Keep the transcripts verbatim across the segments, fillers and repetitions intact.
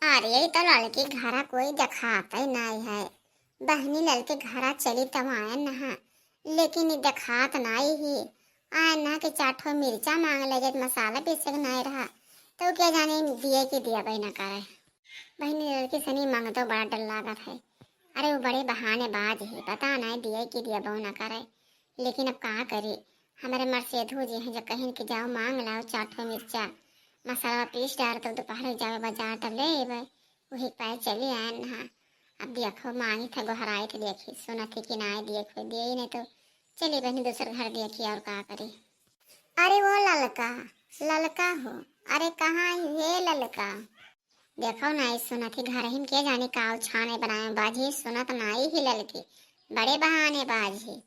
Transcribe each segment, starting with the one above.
अरे, ई तो ललकी घरा कोई देखात ही नाई है। बहिनी ललके घरा चली तब आयन नहा, लेकिन ई देखात नाई ही। आयन नहा कि चार ठो मिर्चा मांग ले, जब मसाला पीसे के नाई रहा, तो क्या जाने दिए कि दिया भाई ना करे। बहिनी ललकी सनी मांगतो बड़ा डर लागत है। अरे, वो बड़े बहानेबाज है, पता नाई दिए कि दिया बहु ना करे। लेकिन अब का करी, हमारे मरसेधू जी हैं जो कहिन कि जाओ मांग लाओ चार ठो मिर्चा, मसाला पीस डार, तब दोपहर में जावे बाजार तब ले अइबे। वही पाए चली आयन नहा। अब देखो मांगी था गोहराई थे, देखी सुनत ही कि नाई देखो दिए ही नहीं तो चली बहिनी दूसर घर देखी और का करी। अरे वो ललका, ललका हो, अरे कहाँ है हे ललका? देखो नाई सुनत ही घर ही में के जाने का छाने बनाए बाजी सुनत नाई ही ललकी, बड़े बहानेबाज ही।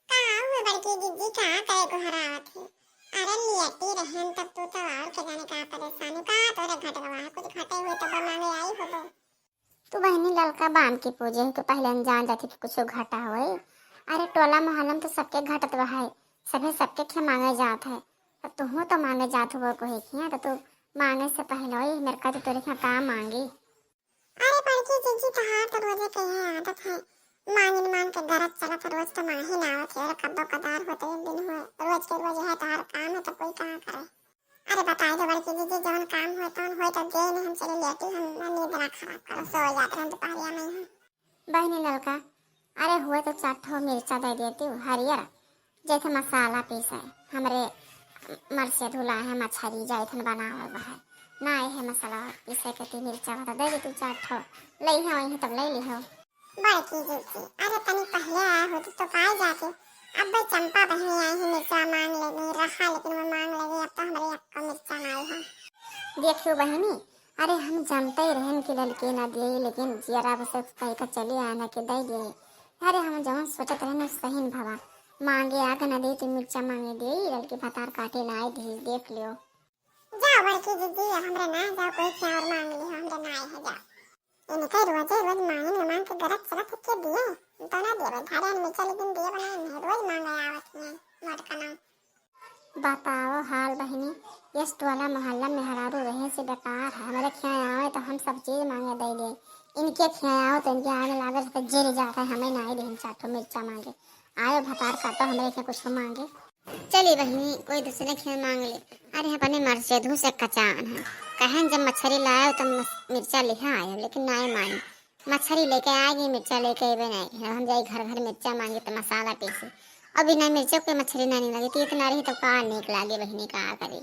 का हुआ बड़की जिज्जी, का करे गोहरावत है? अरे लियटी रहन तब तू तो और के जाने का परेशानी, का तोरे घटवा है, कुछ घटे हुए तब मांगे आई होबो। तू बहिनी ललका बाम की पूजे हो कि पहले हम जान जाती कि कुछ घटा होई। अरे टोला मोहल्ला में तो सबके घटत बा है, सभे सबके खे मांगे जात है, तो तू तो मांगे जात हो कोई खिया, तो तू मांगे से पहले होई मेरे का तो तोरे खिया का मांगी। अरे बड़की जिज्जी, तहार तो रोजे के है आदत है, मांगिन मांग के गरज चलत है, रोज तो माही ना आवत है, और कब्बो कदार होते एक दिन हुए, रोज के रोज है तहार काम है तो कोई कहाँ करे। अरे बताई दो बड़की जिज्जी, जवन काम होए तवन होए तो दे नहीं, हम चले लेटी, हम ना नींद ना खराब करो, सो जाते हैं दोपहरिया में ही। बहिनी ललका, अरे हुए तो चार ठो मिर्चा दे देती हूँ हरियर, जैसे मसाला पीसे, हमरे मरसेधू लाए हैं मछरी, जाइथन बनावे बहे, ना आए है मसाला पीसे के ती मिर्चा बता दे दे तू चार ठो, ले है वही तब ले ली हो। बड़की जिज्जी, अरे तनी पहले आए होती तो पाए जाती, अब भाई चंपा बहिनी आई है मिर्चा मांग लेगी रहा, लेकिन वो मांग लेगी, अब तो हमरे अक्का मिर्चा ना आई है। देखियो बहिनी, अरे हम जानते ही रहन कि ललकी ना दिए, लेकिन जियरा बस कही का चली आए ना कि दे दिए। अरे हम जवन सोचत रहन उ सही न भवा, मांगे आके ना दे तू मिर्चा मांगे दे, ललकी भतार काटे ना आए दी, देख लियो। जाओ बड़की जिज्जी, हमरे ना जाओ, कोई क्या और मांग लियो, हमरे ना आए है जाओ। इनके रोजे रोज मांगिन मांग के गरज चलत है के दिए, तो ना दिए, घरे मिर्चा लेकिन दिए बनाए नहीं, रोज मांगे आवत में मोट का नाम। बताओ हाल बहिनी, यस टोला मोहल्ला में मेहरारू रहे से बेकार है। हमरे खिया आवे तो हम सब चीज मांगे दे दे, इनके खिया आओ तो इनके आगे लागे से तो जेल जाता है, हमें ना ही देन चार ठो मिर्चा मांगे। आयो भतार काटो हमरे खिया कुछ मांगे। चली बहिनी, कोई दूसरे खिया मांग ले। अरे अपने मरसेधू से कचान है, कहन जब मछरी लाए तो मस-, मिर्चा लिहा आयो, लेकिन ना मानी। मछरी लेके आएगी, मिर्चा लेके अइबे नहीं। हम जाई घर घर मिर्चा मांगे तो मसाला पीसी। अब बिना मिर्चा के मछरी नहीं लगी, तो इतना रही तो का नीक लागे बहिनी, का करी।